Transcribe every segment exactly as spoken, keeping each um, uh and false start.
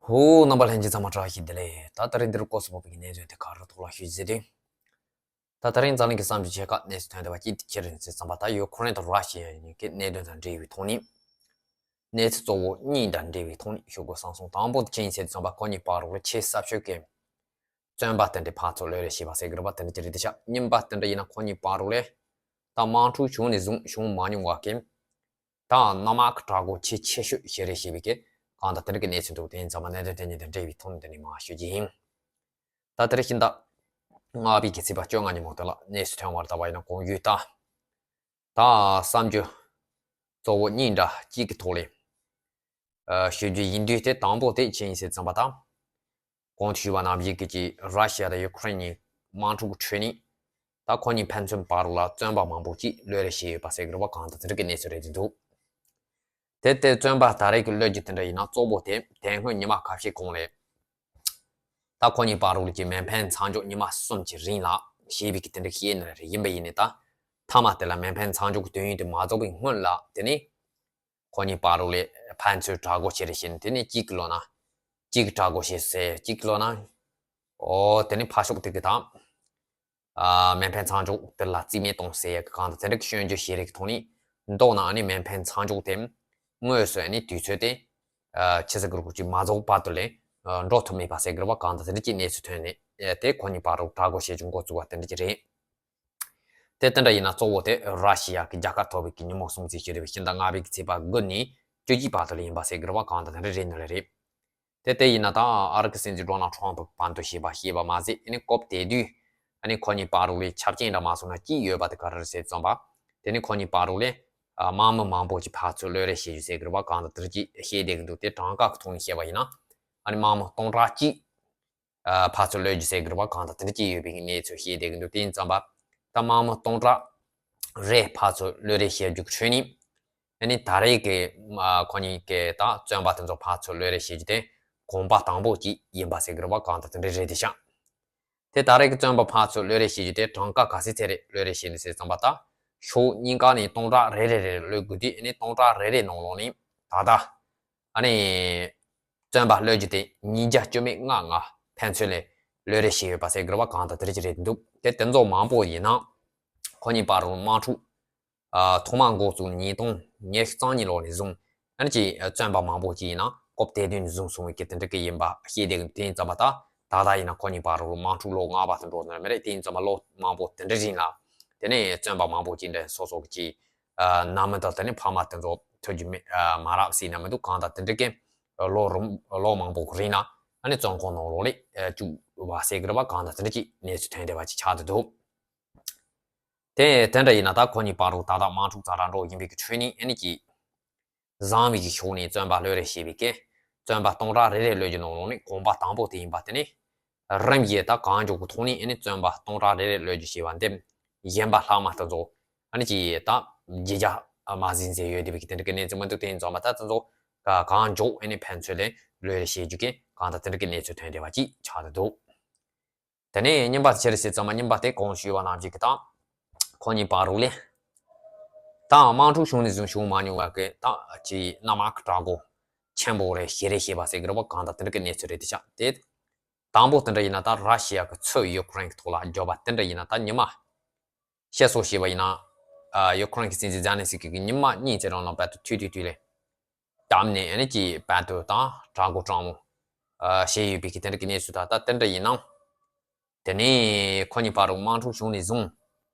ཧོ། རྣམ་པ་ལྷན་རྒྱས་ཚང་མ་བཀྲ་ཤིས་བདེ་ལེགས། ད་ད་རིང་འདིར་སྐོར་སུ་བབས་པའི་གནས་ཚུལ་དེ་ག་རེ་ཐོག་ལ་ཞུ་ཟེར་དུས། ད་ད་རིང་འཛམ་གླིང་གི་བསམ་ཚུལ་ཆེ་ཁག་གནས་ཚུལ་ཐོན་བསྡད་པ་གཅིག་དེ་ཅི་རེད་ཟེར་ཙམ་པ། ད་ཡུ་ཁུ་རེན་དང་ར་ཤི་ཡ་གཉིས་ཀྱི་གནད་དོན་དང་འབྲེལ་བའི་ཐོག་ནས། གནས་ཚུལ་གཙོ་བོ་གཉིས་དང་འབྲེལ་བའི་ཐོག་ནས་ཞུ་དགོས་བསམ་སོང་། དང་པོ་དེ་ཅི་ཡིན་ཟེར་ཙམ་པ། ཁོ་གཉིས་བར་ལ་ཆེས་ཟབ་ཤོས་ཀྱི་བཙོན་པ་དེ་འདྲའི་ཕར་ཚུར་གློད་རེས་བྱས་པ་ཟེར་གྱི་རེད་པ། དེ་འདྲ་ཅིག་རེད་དེ་ཤག་གཉིས་པ་དེ་འདྲ་ཡིན་ན་ཁོ་གཉིས་བར་ལ་ད་དམག་འཁྲུག་བྱུང་ནས་བཟུང་བྱུང་མ་མྱོང་བ་གི། ད་གནམ་དམག་གི་དྲག་པོ་ཆེས་ཆེ་ཤོས་ཞེ་རེ་ཞེས་པའི་གི་གང་ལྟར་དེ་འདྲ་གི་གནས་ཚུལ་འདུག་དེ་ཡིན་ཙང་མ་གནད་དོན་དེ་གཉིས་དང་འབྲེལ་བའི་ཐོག་ནས་དེ་ནས་མར་ཞུ་རྒྱུ་ཡིན། ད་དེ་རིང་ཕྱི་ཟླ་ལྔ་པའི་གི་ཚེས་པ་བཅོ་ལྔ་ཉིན་མོ་དེ་ལ་གནས་ཚུལ་ཐོན་པ་ལྟ་བ་ཡིན་ན། གོང་ཞུས་ལྟར། ད་བསམ་རྒྱུ་གཙོ་བོ་གཉིས་འདྲ་གཅིག་གི་ཐོག་ལས་ཨ་ཞུ་རྒྱུ་ཡིན་དུས། དེ་དང་པོ་དེ་ཅི་ཡིན་ཟེར་ཙམ་པ་དང་། གོང་དུ་ཞུས་པ་ནང་བཞིན་གྱི་ཅིག་ར་ཤི་ཡ་དང་ཡུ་ཁུ་རེན་གཉིས་དམག་འཁྲུག་གི་ཁྲོད་ནས་ད་ཁོ་གཉིས་ཕན་ཚུན་བར་ལ་བཙོན་པ་མང་པོ་ཅིག་གློད་རེས་བྱས་ཡོད་པ་ཟེར་གྱི་རེད་པ། གང་ལྟར་དེ་འདྲ་གི་གནས་ཚུལ་རེད་འདུག་དེ་ལྟའི་བཙོན་པ་ད་རེས་ཀྱི་གློད་རྒྱུ་དེ་འདྲ་ཡིན་ན་གཙོ་བོ་དེ་དེ་སྔོན་ཉི་མ་ཁ་ཤས་གོང་ལས་ད་ཁོ་གཉིས་བར་ལ་ཅིག་མེ་འཕེན་མཚམས་འཇོག་ཉི་མ་གསུམ་གྱི་རིང་ལ་བྱས་པའི་གི་དེ་འདྲ་ཞིག་ཡིན་ནི་རེད། ཡིན་པ་ཡིན་ནའི་ད་མཐའ་མ་དེ་ལ་མེ་འཕེན་མཚམས་འཇོག་གི་དུས་ཡུན་དེ་མ་རྫོགས་པའི་སྔོན་ལ་དེ་ནས་ཁོ་གཉིས་བར་ལ་ཕན་ཚུན་དྲག་རྒོལ་བྱས་རེ་བྱས་ནས། དེ་ནས་གཅིག་གི་ལོག་ན་གཅིག་གིས་དྲག་རྒོལ་བྱས་ཟེར། གཅིག་གི་ལོག་ན། ཨོ། དེ་ནས་ཕར་ཕྱོགས་དེ་གི་དང་ཨ་མེ་འཕེན་མཚམས་འཇོག་དེ་ལ་རྩིས་མེད་གཏོང་ཟེར་ཡ་གི་གང་ལྟར་དེ་འདྲ་གི་སྐྱོན་བརྗོད་བྱས་རེ་གི་ཐོག་ནས། མདོར་ན་ཨ་ནི་མེ་འཕེན་མཚམས་འཇོག་དེ་དངོས་སུ་ཨ་ནི་དུས་ཚོད་དེ་ཨ་ཕྱི་ཟླ་དགུ་པ་གི་མ་རྫོགས་བར་དུ་ལས་ཨ་འགྲོ་ཐུབ་མེད་པ་ཟེར་གི་རེད་པ། གང་ལྟར་དེ་འདྲ་གི་གནས་ཚུལ་ཐོན་ནས། ཨ་དེ་ཁོ་གཉིས་བར་ལ་དྲག་རྒོལ་བྱེད་རྒྱུ་འགོ་བཙུགས་པ་དེ་འདྲ་གི་རེད། དེ་དེ་འདྲ་ཡིན་ན་གཙོ་བོ་དེ་ར་ཤི་ཡ་གི་རྒྱལ་ཁ་ཐོབ་པའི་གི་ཉིན་མོ་སྲུང་བརྩི་ཞུ་རེ་བའི་ཕྱི་ཟླ་ལྔ་པའི་གི་ཚེས་པ་དགུ་ནས་བཅུ་གཅིག་བར་དུ་ལ་ཡིན་པ་ཟེར་གི་རེད་པ། གང་ལྟར་དེ་འདྲ་རེད་ནི་ལ་རེད། དེ་དེ་ཡིན་ན་ད་ཨ་རི་གི་སྲིད་འཛིན་ཌོ་ནལ་ཊམ་པ་བར་དུ་བྱས་པ་ཤེས་པ་མ་ཟད། ཨ་ནི་སྐབས་དེ་དུས་ཨ་ནི་ཁོ་གཉིས་བར་ལ་ཆ་རྐྱེན་འདྲ་མ་སོང་ན་གཅིག་ཡོད་པ་དེ་ག་རེ་རེད་ཟེར་ཙམ་པ། དེ་ནི་ཁོ་གཉིས་བར་ལ་ཨ་དམག་མི་མང་པོ་ཅིག་ཕར་ཚུར་གློད་རེས་བྱེད་རྒྱུ་ཟེར་གི་རེད་པ། གང་ལྟར་དེ་འདྲ་ཅིག་བཤད་བསྡད་གི་འདུག་དེ་གྲངས་ཀ་གི་ཐོག་ནས་བཤད་པ་ཡིན་ན། ཨ་ནི་དམག་མི་སྟོང་ཕྲག་གཅིག་ཨ་ཕར་ཚུར་གློད་རྒྱུ་ཟེར་གི་རེད་པ། གང་ལྟར་དེ་འདྲ་ཅིག་ཡོད་པའི་གནས་ཚུལ་བཤད་བསྡད་གི་འདུག་དེ་ཡིན་ཙམ་པ་ད་དམག་མི་སྟོང་ཕྲག་རེ་ཕར་ཚུར་གློད་རེས་བྱེད་རྒྱུ་གི་ཁྲོད་ནས། ཨ་ནི་ད་རེས་ཀྱི་ཨ་ཁོ་གཉིས་ཀྱི་ད་བཙོན་པ་དེ་ཚོ་ཕར་ཚུར་གློད་རེས་བྱེད་རྒྱུ་དེ་གོམ་པ་དང་པོ་ཅིག་ཡིན་པ་ཟེར་གི་རེད་པ། གང་ལྟར་དེ་འདྲ་རེད་དེ་ཤག་དེ་ད་རེས་ཀྱི་བཙོན་པ་ཕར་ཚུར་གློད་རེས་བྱེད་རྒྱུ་དེ་གྲངས་ཀ་ག་ཚོད་ཚད་རེ་གློད་རེས་བྱས་ནས་ཟེར་ཙམ་པ། ད་ཕྱོགས་གཉིས་ཀ་ནས་སྟོང་ཕྲག་རེ་རེ་རེ་གློད་དགོས་དུས། ཨ་ནི་སྟོང་ཕྲག་རེ་རེ་ནང་ལོགས་ནས་ད་ལྟ་ཨ་ནི་བཙོན་པ་གློད་རྒྱུ་དེ་ཉིས་བརྒྱ་བཅུ་མེད་ལྔ་ལྔ་ཕན་ཚུན་ལས་གློད་རེས་བྱས་ཡོད་པ་ཟེར་གི་རེད་པ། གང་ལྟར་དེ་འདྲ་ཅིག་རེད་འདུག་དེ་དེ་ཚོ་མང་པོ་ཡིན་ན་ཁོ་གཉིས་བར་དུ་དམག་འཁྲུག་ཨ་ཐོག་མ་འགོ་བཙུགས་ཉིས་སྟོང་ཉི་ཤུ་རྩ་གཉིས་ལོ་ནས་བཟུང་ཨ་ནི་ཅིག་བཙོན་པ་མང་པོ་ཅིག་ཡིན་ན་སྐབས་དེ་དུས་ནས་བཟུང་སོང་བའི་གི་དེ་འདྲ་གི་ཡིན་པ་ཤེས་བསྡད་གི་འདུག་དེ་ཡིན་ཙམ་པ་ད་ད་ལྟ་ཡིན་ན་ཁོ་གཉིས་བར་དུ་དམག་འཁྲུག་ལོ་ལྔ་པ་དེ་འགྲོ་ནི་མ་རེད། དེ་ཡིན་ཙམ་པ་ལོ་མང་པོ་དེ་འདྲ་རིང་ལ་དེ་ནས་བཙོན་པ་མང་པོ་ཅིག་འདྲ་སོ་སོ་གི་ཅིག་ཨ་ནང་མི་དང་དེ་ནས་ཕ་མ་དེ་ཚོ་ཐུག་རྒྱུ་མེད། ཨ་མ་རབས་ཟེར་ན་མི་འདུག་གང་ལྟར་དེ་འདྲ་གི་ལོ་རུང་ལོ་མང་པོ་གི་རིང་ལ་ཨ་ནི་བཙོན་ཁང་ནང་ལོགས་ལ་ཨ་བཅུག་པ་ཟེར་གི་རེད་པ། གང་ལྟར་དེ་འདྲ་ཅིག་གནས་ཚུལ་ཐོན་བསྡད་པ་ཅིག་ཆགས་བསྡད་འདུག་དེ་དེ་འདྲ་ཡིན་ན་ད་ཁོ་གཉིས་བར་དུ་ད་ལྟ་དམག་འཁྲུག་ཛ་དྲག་འགྲོ་བཞིན་པའི་གི་ཁྲོད་ནས་ཨ་ནི་ཅིག་བཟང་བའི་གི་ཕྱོགས་ནས་བཙོན་པ་གློད་རེས་བྱས་པའི་གི་བཙོན་པ་སྟོང་ཕྲག་རེ་རེ་གློད་རྒྱུ་ནང་ལོགས་ནས་གོམ་པ་དང་པོ་དེ་ཡིན་པ། དེ་ནས་རིམ་བཞིན་ད་གང་མགྱོགས་ཀྱི་ཐོག་ནས་ཨ་ནི་བཙོན་པ་སྟོང་ཕྲག་རེ་རེ་གློད་རྒྱུ་བྱས་པ་འདི་གཞན་པ་ལྷག་མ་དེ་ཚོ་ཨ་ནི་ཅིག་ད་བརྗེ་རྒྱག་མ་ཟིན་ཟེར་ཡོད་བསྡད་པའི་གི་དེ་འདྲ་གི་གནས་ཚུལ་མི་འདུག་དེ་ཡིན་ཙམ་པ་ད་དེ་ཚོ་གང་མགྱོགས་ཨ་ནི་ཕན་ཚུན་ལས་གློད་རེས་བྱེད་རྒྱུ་གི་གང་ལྟར་དེ་འདྲ་གི་གནས་ཚུལ་ཐོན་བསྡད་པ་ཅིག་ཆགས་བསྡད་འདུག་དེ་ནས་གཉིས་པ་དེ་ཅི་རེད་ཟེར་ཙམ་པ། གཉིས་པ་དེ་གོང་ཞུས་པ་ནང་བཞིན་གྱི་ད་ཁོ་གཉིས་བར་དུ་ལས་ད་དམག་འཁྲུག་བྱུང་ནས་བཟུང་བྱུང་མ་མྱོང་བ་གི་ད་ཅིག་གནམ་དམག་གི་དྲག་རྒོལ་ཆེན་པོ་རེ་བྱེད་རེས་བྱས་པ་ཟེར་གི་རེད་པ། གང་ལྟར་དེ་འདྲ་གི་གནས་ཚུལ་རེད་དེ་ཤག་དེ་དང་པོ་དེ་འདྲ་ཡིན་ན་ད་ར་ཤི་ཡ་གི་ཚུར་ཡུ་ཁུ་རེན་གི་ཐོག་ལ་རྒྱབ་པ་དེ་འདྲ་ཡིན་ན་ད་ཉི་མ་བཤད་སྲོལ་བྱས་པ་ཡིན་ན། ཨ་ཡུ་ཁུ་རེན་གི་སྲིད་འཛིན་ཛེ་ལན་སི་ཀི་གིས་ཉི་མ་གཉིས་ཙམ་རིང་ལ་བར་དུ་ཐུག་ཐུག་ཐུག་ལས་བརྒྱབ་ནས་ཨ་ནི་ཅིག་བར་དུ་དང་དྲག་རྒོལ་དྲག་མོ་ཨ་བྱས་ཡོད་པའི་གི་དེ་འདྲ་གི་གནས་ཚུལ་ད་ལྟ་དེ་འདྲ་ཡིན་ནའང་། དེ་ནས་ཁོ་གཉིས་བར་དུ་དམག་འཁྲུག་བྱུང་ནས་བཟུང་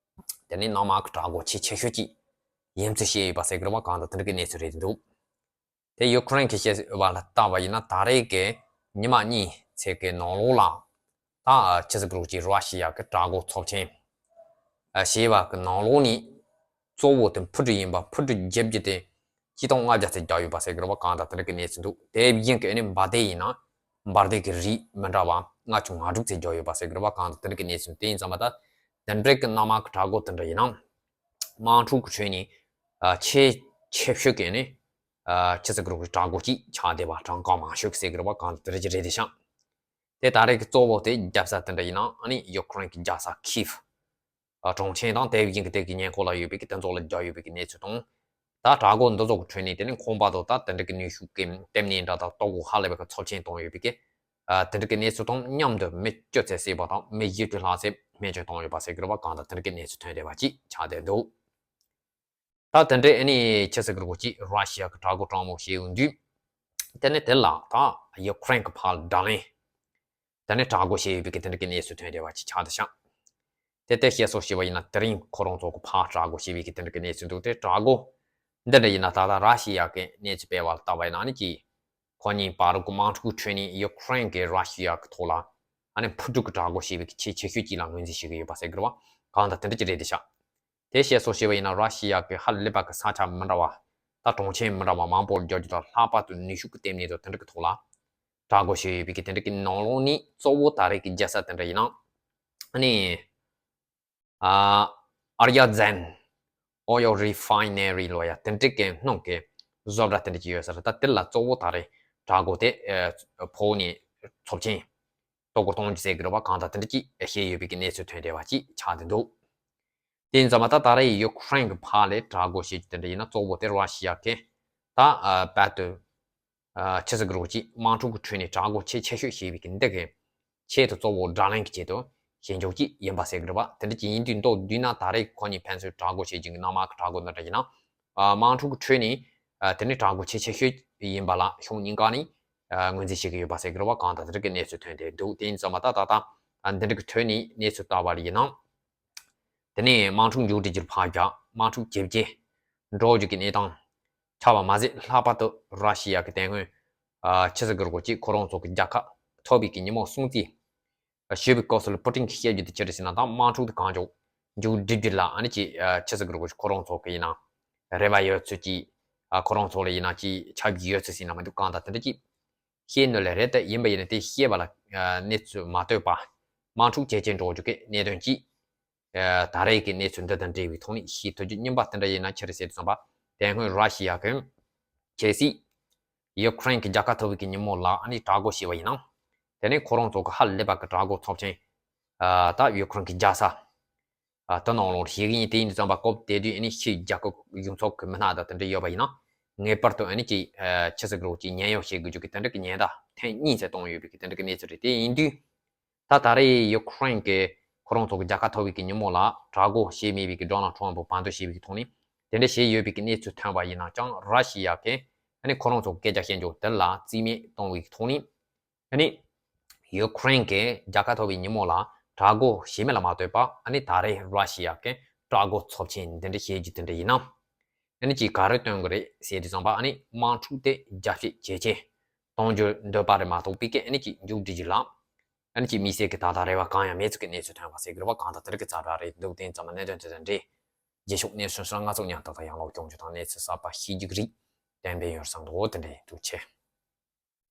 དེ་ནས་གནམ་དམག་གི་དྲག་རྒོལ་ཆེས་ཆེ་ཤོས་ཅིག་ཡིན་ཚུལ་བཤད་ཡོད་པ་ཟེར་གི་རེད་པ། གང་ལྟར་དེ་འདྲ་གི་གནས་ཚུལ་རེད་འདུག་དེ་ཡུ་ཁུ་རེན་གྱིས་བཤད་པ་ལ་ལྟ་བ་ཡིན་ན་ད་རེས་ཀྱི་ཉི་མ་གཉིས་ཚེ་གི་ནང་ལོགས་ལ་ད་ཕྱི་ཟླ་དགུ་པ་གི་ར་ཤི་ཡ་གི་དྲག་རྒོལ་ཚབས་ཆེན་ཨ་བྱས་པ་གི་ནང་ལོགས་ནས་གཙོ་བོ་དེ་འཕུར་གྲུ་ཡིན་པ། འཕུར་གྲུ་བརྒྱབ་རྒྱུ་དེ་ཆིག་སྟོང་ལྔ་བརྒྱ་ཙམ་བརྒྱབ་ཡོད་པ་ཟེར་གི་རེད་པ། གང་ལྟར་དེ་འདྲ་གི་གནས་ཚུལ་འདུག་དེ་བཞིན་གི་ཨ་ནི་འབར་མདེལ་ཡིན་ན་འབར་མདེལ་གི་རིགས་མི་འདྲ་བ་ལྔ་བཅུ་ང་དྲུག་ཙམ་བརྒྱབ་ཡོད་པ་ཟེར་གི་རེད་པ། གང་ལྟར་དེ་འདྲ་གི་གནས་ཚུལ། དེ་ཡིན་ཙམ་པ་ད་དེ་འདྲ་གི་གནམ་དམག་གི་དྲག་རྒོལ་དེ་འདྲ་ཡིན་ན་དམག་འཁྲུག་གི་ཁྲོད་ནས་ཨ་ཆེས་ཆེ་ཤོས་ཀྱི་ནི་ཨ་ཕྱི་ཟླ་དགུ་པ་གི་དྲག་རྒོལ་ཅིག་ཆགས་བསྡད་པ། གྲངས་ཀ་མང་ཤོས་ཀྱི་ཟེར་གི་རེད་པ། གང་ལྟར་དེ་འདྲ་ཅིག་རེད་དེ་ཤག་དེ་ད་རེས་ཀྱི་གཙོ་བོ་དེ་རྒྱབ་ས་དེ་འདྲ་ཡིན་ན་ཨ་ནི་ཡུ་ཁུ་རེན་གྱི་རྒྱལ་ས་ཁིབ་ཨ་གྲོང་ཁྱེར་དང་དེ་བཞིན་གྱི་དེ་གི་ཉེ་འཁོར་ལ་ཡོད་པའི་གི་དེ་ཚོ་ལ་རྒྱག་ཡོད་པའི་གི་གནས་ཚུལ་དང་། ད་དྲག་རྒོལ་འདི་ཚོ་གི་ཁྲོད་ནས་དེ་ནི་ཁོང་པ་དང་ད་དེ་འདྲ་གི་ནུས་ཤུགས་ཀྱི་ལྟེ་གནས་འདྲ་དང་ལྟོ་གོས་ཧ་ལས་པའི་གི་ཚབས་ཆེན་བཏང་ཡོད་པའི་གི་ཨ་དེ་འདྲ་གི་གནས་ཚུལ་དང་མཉམ་དུ་མི་བཅུ་ཙམ་བསད་པ་དང་མི་བཞི་བཅུ་ལྷག་ཙམ་རྨས་སྐྱོན་བཏང་ཡོད་པ་ཟེར་གི་རེད་པ། གང་ལྟར་དེ་འདྲ་གི་གནས་ཚུལ་ཐོན་བསྡད་པ་ཅིག་ཆགས་བསྡད་འདུག་ད་དེ་འདྲའི་ཨ་ནི་ཆི་ཟེར་གི་རེད་གོ་ཅིག་ར་ཤི་ཡ་གི་དྲག་རྒོལ་དྲག་མོ་བྱས་ཡོང་དུས། དེ་ནི་དེ་ལ་ད་ཡུ་ཁུ་རེན་གི་ཕར་ལ་བརྡ་ལན། དེ་ནི་དྲག་རྒོལ་བྱས་ཡོད་པའི་གི་དེ་འདྲ་གི་གནས་ཚུལ་ཐོན་བསྡད་པ་ཅིག་ཆགས་བསྡད་ཤག་དེ་ལྟར་བཤད་སྲོལ་བྱས་པ་ཡིན་ན་དེ་རིང་ཁོ་རང་ཚོ་གི་ཕར་དྲག་རྒོལ་བྱས་པའི་གི་དེ་འདྲ་གི་གནས་ཚུལ་འདུག་དེ་དྲག་རྒོལ་འདི་འདྲ་ཡིན་ན་ད་ལྟ་ར་ཤི་ཡ་གི་གནས་ཚུལ་སྤེལ་བ་ལ་བལྟས་པ་ཡིན་ན་ཨ་ནི་ཅིག་ཁོ་གཉིས་བར་གི་དམག་འཁྲུག་ཁྲོད་ནས་ཡུ་ཁུ་རེན་གི་ར་ཤི་ཡ་གི་ཐོག་ལ་ཨ་ནི་འཕུར་གྲུ་གི་དྲག་རྒོལ་བྱས་པའི་གི་ཆེས་ཆེ་ཤོས་ཅིག་ལ་ངོས་འཛིན་བྱེད་ཀྱི་ཡོད་པ་ཟེར་གི་རེད་པ། གང་ལྟར་དེ་འདྲ་ཅིག་རེད་བསྡད་ཤག་དེ་བཤད་སྲོལ་བྱས་པ་ཡིན་ན་ར་ཤི་ཡ་གི་ཧ་ལས་པ་གི་ས་ཆ་མི་འདྲ་བ་ད་གྲོང་ཁྱེར་མི་འདྲ་བ་མང་པོར་རྒྱག་རྒྱུ་དང་ལྷག་པར་དུ་ནུས་ཤུགས་ཀྱི་ལྟེ་གནས་དང་དེ་འདྲ་གི་ཐོག་ལ་དྲག་རྒོལ་བྱས་ཡོད་པའི་གི་དེ་འདྲ་གི་ནང་ལོགས་ནས་གཙོ་བོ་ད་རེས་ཀྱི་རྒྱལ་ས་དེ་འདྲ་ཡིན་ན་ཨ་ནི་ཨ་ཨར་ཡ་ཛན་ཨོ་ཡོ་རི་ཕའི་ནེ་རི་ལོ་ཡ་དེ་འདྲ་གི་ནང་གི་བཟོ་གྲྭ་དེ་འདྲ་ཅིག་ཡོད་ས་རེད། ད་དེ་ལ་གཙོ་བོ་ད་རེས་དྲག་རྒོལ་དེ་ཨ་ཕོག་ནས་ཚབས་ཆེན་གཏོར་རྒོལ་གཏོང་རྒྱུ་ཟེར་གི་རེད་པ། གང་ལྟར་དེ་འདྲ་ཅིག་བཤད་ཡོད་པའི་གི་གནས་ཚུལ་ཐོན་བསྡད་པ་ཅིག་ཆགས་བསྡད་འདུག་དེ་ཡིན་ཙང་མ་ད་ད་རེས་ཡུ་ཁུ་རེན་གྱི་ཕར་ལ་དྲག་རྒོལ་བྱེད་རྒྱུ་དེ་འདྲ་ཡིན་ན་གཙོ་བོ་དེ་ར་ཤི་ཡ་གི་ད་ཨ་བར་དུ་ཨ་ཆི་ཟེར་གི་རེད་གོ་ཅིག་དམག་འཁྲུག་གི་ཁྲོད་ནས་དྲག་རྒོལ་ཆེས་ཆེ་ཤོས་བྱས་པའི་གི་འདི་གི་ཆེད་དུ་གཙོ་བོ་བརྡ་ལན་གྱི་ཆེད་དུ་བྱེད་འཇོག་ཅིག་ཡིན་པ་ཟེར་གི་རེད་པ། དེ་འདྲ་ཅིག་ཡིན་དུས་མདོར་བསྡུས་ན་ད་རེས་ཁོ་གཉིས་ཕན་ཚུན་དྲག་རྒོལ་བྱེད་རྒྱུ་གི་ནང་མ་གི་དྲག་རྒོལ་འདི་འདྲ་ཡིན་ན་ཨ་དམག་འཁྲུག་གི་ཁྲོད་ནས་ཨ་དེ་ནི་དྲག་རྒོལ་ཆེས་ཆེ་ཤོས་ཡིན་པ་ལ་ཕྱོགས་གཉིས་ཀ་ནས་ཨ་ངོས་འཛིན་བྱེད་ཀྱི་ཡོད་པ་ཟེར་གི་རེད་པ། གང་ལྟར་དེ་འདྲ་གི་གནས་ཚུལ་ཐོན་བསྡད་འདུག་དེ་ཡིན་ཙང་མ་ད་ད་ལྟ་ཨ་འདི་འདྲ་གི་ཐོག་ནས་གནས་ཚུལ་ལྟ་བ་ལ་ཡིན་ན། དེ་ནས་དམག་འཁྲུག་མཇུག་སྒྲིལ་རྒྱུར་ཕར་རྒྱག་དམག་འཁྲུག་ཇེ་ཆེ་འགྲོ་རྒྱུ་གི་གནས་སྟངས་ཆགས་པ་མ་ཟད་ལྷག་པར་དུ་ར་ཤི་ཡ་གི་དེ་སྔོན་ཨ་ཆི་ཟེར་གི་རེད་གོ་ཅིག་ཁོ་རང་ཚོ་གི་རྒྱལ་ཁ་ཐོབ་པའི་གི་ཉིན་མོ་སྲུང་བརྩི་ཞུ་བའི་སྐབས་སུ་ལ་པུ་ཏིན་གྱིས་བཤད་རྒྱུ་དེ་ཅི་རེད་ཟེར་ན། ད་དམག་འཁྲུག་དེ་གང་མགྱོགས་མཇུག་སྒྲིལ་རྒྱུ་ལ་ཨ་ནི་ཅིག་ཨ་ཆི་ཟེར་གི་རེད་གོ་ཅིག་ཁོ་རང་ཚོ་གི་ཡིན་ན་རེ་བ་ཡོད་ཚུལ་གྱིས་ཨ་ཁོ་རང་ཚོ་ལ་ཡིན་ན་ཅིག་ཆ་རྒྱུས་ཡོད་ཚུལ་ཟེར་ན་མི་འདུག་གང་ལྟར་དེ་འདྲ་ཅིག་བཤད་ནོ་ལས་རེད། དེ་ཡིན་པ་ཡིན་ན་དེ་བཤད་པ་ལ་ཨ་གནས་ཚུལ་མ་ལྟོས་པ་དམག་འཁྲུག་ཇེ་ཆེ་འགྲོ་རྒྱུ་གི་གནད་དོན་གྱིས། ཨ་ད་རེས་ཀྱི་གནས་ཚུལ་འདི་དང་འབྲེལ་བའི་ཐོག་ནས་ཤེས་ཐུབ་རྒྱུ་རྙིང་པ་དེ་འདྲ་ཡིན་ན་ཆི་རེད་ཟེར་དུས་ཙམ་པ། དེ་སྔོན་ར་ཤི་ཡ་གི་གལ་སྲིད་ཡུ་ཁུ་རེན་གྱི་རྒྱལ་ཁ་ཐོབ་པའི་གི་ཉིན་མོ་ལ་ཨ་ནི་དྲག་རྒོལ་བྱས་པ་ཡིན་ན། དེ་ནས་ཁོ་རང་ཚོ་གི་ཧ་ལས་པ་གི་དྲག་རྒོལ་ཚབས་ཆེན་ཨ་ད་ཡུ་ཁུ་རེན་གྱི་རྒྱལ་ས་ཨ་དེ་ནང་ལོགས་བྱེད་ཀྱི་ཡིན། དེ་ཡིན་དུས་ཙམ་པ་སྐབས་དེ་དུས་ཨ་ནི་ཕྱིའི་རྒྱལ་ཁབ་གཞུང་ཚབ་ཀྱི་མི་སྣ་དང་དེ་འདྲ་ཡོད་པ་ཡིན་ན་ངེས་པར་དུ་ཨ་ནི་ཅིག་ཨ་ཆི་ཟེར་གི་རེད་གོ་ཅིག་ཉེན་གཡོལ་བྱེད་དགོས་རྒྱུ་གི་དེ་འདྲ་གི་ཉེན་བརྡ་ཐེངས་གཉིས་ཙམ་བཏང་ཡོད་པའི་གི་དེ་འདྲ་གི་གནས་ཚུལ་རེད། དེ་ཡིན་དུས། ད་ད་རེས་ཡུ་ཁུ་རེན་གྱིས་ཁོ་རང་ཚོ་གི་རྒྱལ་ཁ་ཐོབ་པའི་གི་ཉིན་མོ་ལ་དྲག་རྒོལ་བྱས་མེད་པའི་གི་ཌོ་ནལ་ཁྲོམ་ཕུ་བར་འདུམ་བྱས་པའི་གི་ཐོག་ནས་དེ་འདྲ་བྱས་ཡོད་པའི་གི་གནས་ཚུལ་ཐོན་པ་ཡིན་ན་ཀྱང་ར་ཤི་ཡ་གིས་ཨ་ནི་ཁོ་རང་ཚོ་གི་སྐད་ཆ་བཤད་འཇོག་དེ་ལ་རྩིས་མེད་གཏོང་བའི་གི་ཐོག་ནས་ཨ་ནི་ཡུ་ཁུ་རེན་གྱིས་རྒྱལ་ཁ་ཐོབ་པའི་ཉིན་མོ་ལ་དྲག་རྒོལ་བྱས་མེད་ལ་མ་ལྟོས་པ་ཨ་ནི་ད་རེས་ར་ཤི་ཡ་གིས་དྲག་རྒོལ་ཚབས་ཆེན་འདི་འདྲ་བྱས་རྒྱུ་དེ་འདྲ་ཡིན་ན་ཨ་ནི་ཅིག་ག་རེ་སྟོན་གི་རེད་ཟེར་དུས་ཙམ་པ་ཨ་ནི་དམག་འཁྲུག་དེ་རྒྱ་བསྐྱེད་ཇེ་ཆེ་གཏོང་རྒྱུར་འདོད་པ་རེད་མ་གཏོགས་པའི་གི་ཨ་ནི་ཅིག་མཇུག་སྒྲིལ་རྒྱུ་ལ། ཨ་ནི་ཅིག་དམིགས་བསལ་གྱི་ད་ལྟ་རེ་བ་གང་ཡང་མེད་ཚུལ་གྱི་གནས་ཚུལ་ཐོན་པ་ཟེར་གི་རེད་པ། གང་ལྟར་དེ་འདྲ་གི་ཚ་དྲག་རེད་འདུག་དེ་ཙམ་གནད་དོན་དེ་དང་འབྲེལ་རྗེས་ཕྱོགས་གནས་ཚུལ་སོགས་ང་ཚོ་མཉམ་དུ་ཡང་ལོག་སྐྱོང་རྒྱུ་དང་གནས་ཚུལ་གསར་པ་ཤེས་རྒྱུ་གི་རིགས་གཏན་འབེབས་ཡོང་བསམ་འདུག་དེ་འདྲ་ཡིན། ཐུགས་རྗེ་ཆེ།